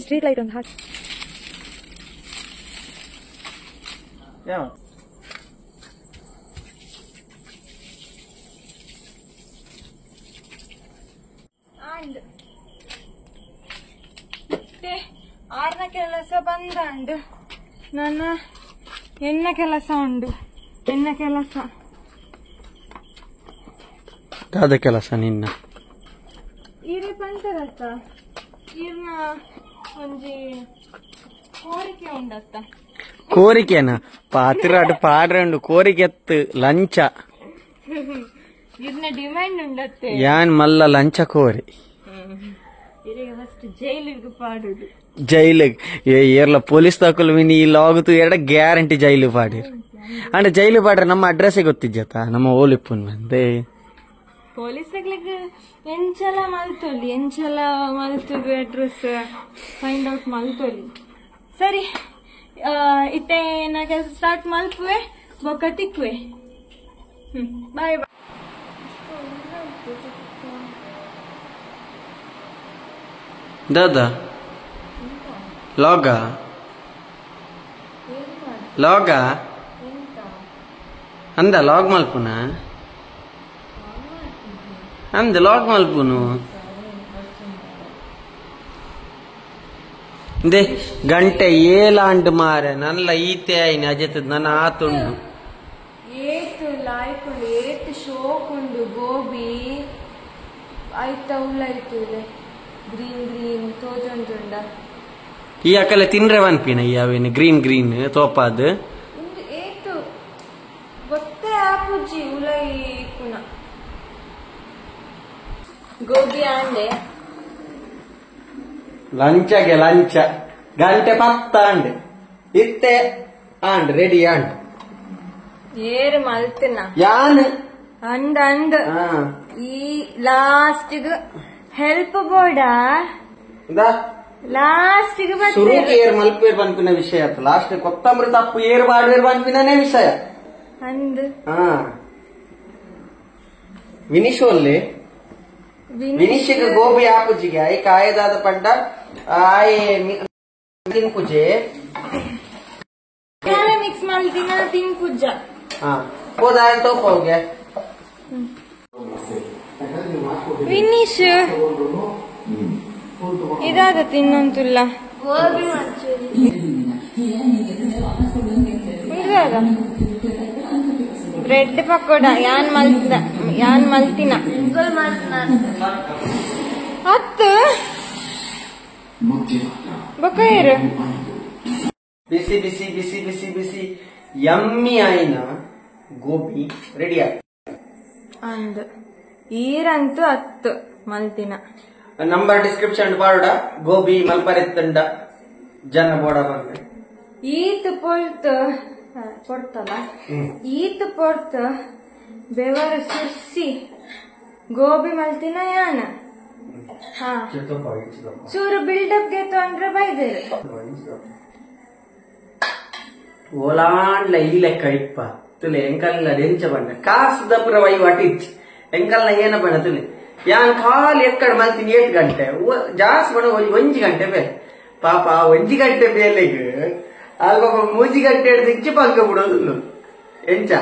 ಸ್ಟ್ರೀಟ್ ಲೈಟ್ ಒಂದು ಹಾಕಿ. ಆರ್ನ ಕೆಲಸ ಬಂದಂಡು ನನ್ನ ಎನ್ನ ಕೆಲಸ ಉಂಡು ಎನ್ನ ಕೆಲಸ ದಾದ ಕೆಲಸ ನಿನ್ನ ಈರೆ ಪಂತರತ್ತ ಈರ್ನ ಒಂಜಿ ಕೋರಿಕೆ ಉಂಡತ್ತ ಕೋರಿಕೆನ ಪಾತ್ರ ಪಾಡ್ರಂಡು ಕೋರಿಕೆ ಎತ್ತು ಲಂಚ ಇರ್ನ ಡಿಮ್ಯಾಂಡ್ ಉಂಡತ್ತೆ ಯಾನ್ ಮಲ್ಲ ಲಂಚ ಕೋರಿ ಜೈಲು ಏರ್ಲ ಪೊಲೀಸ್ ದಾಖಲು ಮಿನಿ ಇಲ್ಲ ಹೋಗುತ್ತು ಎರಡ ಗ್ಯಾರಂಟಿ ಜೈಲು ಪಾಡಿರ್ ಅಂಡ್ ಜೈಲು ಪಾಡ್ರೆ ನಮ್ಮ ಅಡ್ರೆಸ್ ಗೊತ್ತಿಜ್ಜತ ನಮ್ಮ ಓಲಿಪ್ಪುನ್ ಬಂದೆ ಪೊಲೀಸ್ ಎಂಚಲ ಮಲ್ತೊಲಿ ಎಂಚಲ ಮಲ್ತುದು address find out ಮಲ್ತೊಲಿ. ಸರಿ ಇತ್ತೆ ನಾ ಕೆಲಸ ಸ್ಟಾರ್ಟ್ ಮಲ್ಪುವೆ ಬೊಕ್ಕ ತಿಕ್ಕುವೆ. Boy boy. ದಾದಾ ಲಾಗ ಲಾಗ ಅಂದ ಲಾಗ್ ಮಲ್ಪುನ ಅಂದ ಲಾಗ್ ಮಲ್ಪುನು they ಗಂಟೆ ಏಲಾಂಡ್ ಮಾರೆ ನಲ್ಲ ಈತೆ ಆಯ್ನ ಅಜೆತದ ನನ್ನ ಆತುಂಡು ಏತು ಲಾಯ್ಕೊಂಡು ಏತು ಶೋಕುಂಡು ಗೋಬಿ ಆಯ್ತ ಉಳ್ಳಾಯ್ತು ಗ್ರೀನ್ ಗ್ರೀನ್ ತೋಜೊಂಜುಂಡ ಈ ಅಕಲೆ ತಿನ್ರೆ ವನ್ಪಿನ ಈ ಅವೇನು ಗ್ರೀನ್ ಗ್ರೀನ್ ತೋಪಾದ ಉಂದು ಏತು ಗೊತ್ತೇ ಆಪುಜಿ ಉಲೈ ಪುನ ಗೋಬಿ ಆಂಡೆ ಲಂಚಗೆ ಲಂಚ ಗಂಟೆ ಪತ್ತ ಆಂಡೆ ಇತ್ತೆ and ready and ಏರು ಮಲ್ತಿನ ಯಾನ್ ಅಂದ ಅಂದ ಈ ಲಾಸ್ಟ್ ಹೆಲ್ಪ್ ಬೋಡ ಲಾಸ್ಟ್ ಸುರುಕು ಏರ್ ಮಲ್ಪೇರ್ ಪನ್ಪಿನ ವಿಷಯ ಆತು ಲಾಸ್ಟ್ ಕೊತ್ತಂಬರಿ ತಪ್ಪು ಏರ್ ಬಾಡ್ವೇರ್ ಪನ್ಪಿನೇ ವಿಷಯ ಅಂದ್ ವಿನಿಶ್ ಒಲ್ಲೆ ವಿನಿಶಿಗೆ ಗೋಬಿ ಆಪುಜಿಗೆ I ಕಾಯದಾದ ಪಂಡ ಆಯ್ ತಿನ್ಪುಜೆ ಮಿಕ್ಸ್ ಮಲ್ತಿನ ತಿನ್ಪುಜ ಹೋದ ತೋಪ ಹೋಗೆ ವಿನಿಶ್ ಇದಾದ ತಿನ್ನಂತುಲ್ಲ ಬ್ರೆಡ್ ಪಕೋಡ ಯಾನ್ ಮಲ್ತ ಯಾನ್ ಮಲ್ತಿನ ಹತ್ತು ಬೊಕ್ಕ ಬಿಸಿ ಬಿಸಿ ಬಿಸಿ ಬಿಸಿ ಬಿಸಿ ಯಮ್ಮಿ ಆಯ್ನ ಗೋಬಿ ರೆಡಿ ಆಯ್ತು ಅಂದ್ ಈರಂತೂ ಹತ್ತು ಮಲ್ತಿನ ನಂಬರ್ ಡಿಸ್ಕ್ರಿಪ್ಷನ್ ಪಾಡುಡ ಗೋಬಿ ಮಲ್ಪರೆತ್ತಂಡ ಜನ ಬೋಡ ಬಂದ್ರೆ ಈತ್ ಪೊಲ್ತ್ ಕೊಡ್ತಲ್ಲ ಈತ್ ಪೊರ್ತ್ ಬೆವರ ಸುರ್ಸಿ ಗೋಬಿ ಮಲ್ತಿನ ಯಾನ ಚೂರು ಬಿಲ್ಡಪ್ ಗೆ ತೊಂದ್ರೆ ಬೈದೇರು ಓಲಾಂಡ್ಲ ಈ ಲೆಕ್ಕ ಇಪ್ಪ ತುಲೆ ಎಂಕಲ್ಲ ಎಂಚ ಬಂದ ಕಾಸು ದಪುರ ವೈ ವಟಿಚ್ ಎಂಕಲ್ನ ಏನ ಬಡತುಲೆ ಯಾನ್ ಖಾಲಿ ಎಕ್ಕಡ ಮಲ್ತಿನಿ 8 ಗಂಟೆ ಜಾಸ್ತಿ ಬಣ 1 ಗಂಟೆ ಬೇಲೆ ಪಾಪ 1 ಗಂಟೆ ಬೇಲೆಗ್ ಆಗ 3 ಗಂಟೆ ಹಿಡ್ದು ಇಚ್ಚಿ ಪಂಕ ಬಿಡೋದು ಎಂಚ.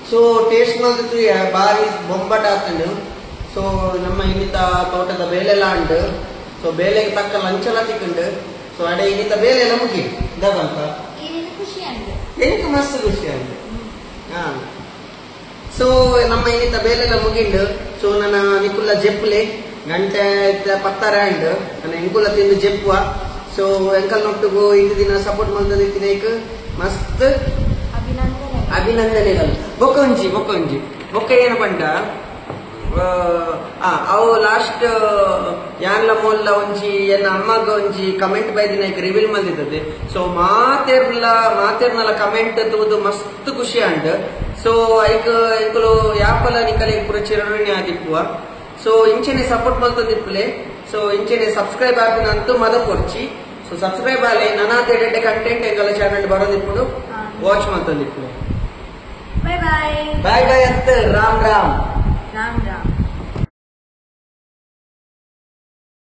ಸೊ ಟೇಸ್ಟ್ ಮಲ್ತು ಬಾರಿ ಬೊಂಬಟ ಆತಂಡು. ಸೊ ನಮ್ಮ ಇನ್ನಿತ ತೋಟದ ಬೇಲೆಲ್ಲ ಉಂಟು. ಸೊ ಬೇಲೆಗೆ ತಕ್ಕ ಲಂಚಲ ತಿಕ್ಕುಂಡು. ಸೊ ಅಡೆ ಇನ್ನಿತ ಬೇಲೆ ಮುಗಿ ದಬಂತ ಎಂಕ್ ಮಸ್ತ್ ಖುಷಿ ಆಂಡ್. ಹಾ ಸೊ ನಮ್ಮ ಇನ್ನಿತ ಬೇಲೆಲ್ಲ ಮುಗಿಂಡು. ಸೊ ನನ್ನ ನಿಕುಲ್ಲ ಜೆಪ್ಪುಲೆ ಗಂಟೆ 10 ಆಂಡ್ ನನ್ನ ಎಂಕುಲ ತಿಂದು ಜೆಪ್ಪುವ. ಸೊ ಎಂಕಲ್ ನೊಟ್ಟುಗು ಇದು ದಿನ ಸಪೋರ್ಟ್ ಮಲ್ತದಿತ್ತಿನೈಕ್ ಮಸ್ತ್ ಅಭಿನಂದನೆಗಳು. ಬೊಕ್ಕ ಒಂಜಿ ಬೊಕ್ಕ ಏನ ಪಂಡ ಅವು ಲಾಸ್ಟ್ ಯಾನ್ಲ ಮೊಲ್ಲ ಒಂಜಿ ಎನ್ನ ಅಮ್ಮಗ ಒಂಜಿ ಕಮೆಂಟ್ ಬೈದಿನ ರಿವೀಲ್ ಮಲ್ದಿದ್ದದೆ. ಸೊ ಮಾತೇರ್ನಲ ಕಮೆಂಟ್ ತೂದು ಮಸ್ತ್ ಖುಷಿ ಆಂಡ್. ಸೊ ಐಕ್ ಎಂಕುಲು ಯಾಪಲ ನಿಕಲೆ ಪೂರ ಚಿರಋಣಿ ಆದಿಪ್ಪುವ. ಸೊ ಇಂಚೆನೆ ಸಪೋರ್ಟ್ ಮಲ್ತೊಂದಿಪ್ಪುಲೆ. ಸೊ ಇಂಚೆನೆ ಸಬ್ಸ್ಕ್ರೈಬ್ ಆಪಿನಂತೂ ಮದ ಕೊರ್ಚಿ. ಸೊ ಸಬ್ಸ್ಕ್ರೈಬ್ ಆಲೆ ನನಾತ್ ಎಡೆಡ್ಡೆ ಕಂಟೆಂಟ್ ಎಂಕಲ ಚಾನಲ್ ಬರೋದಿಪ್ಪುಡು ವಾಚ್ ಮಲ್ತೊಂದಿಪ್ಪುಲೆ. ಬಾಯ್ ಬಾಯ್ ಬಾಯ್ ಬಾಯ್ ಅತ್ತ ರಾಮ್ ರಾಮ್.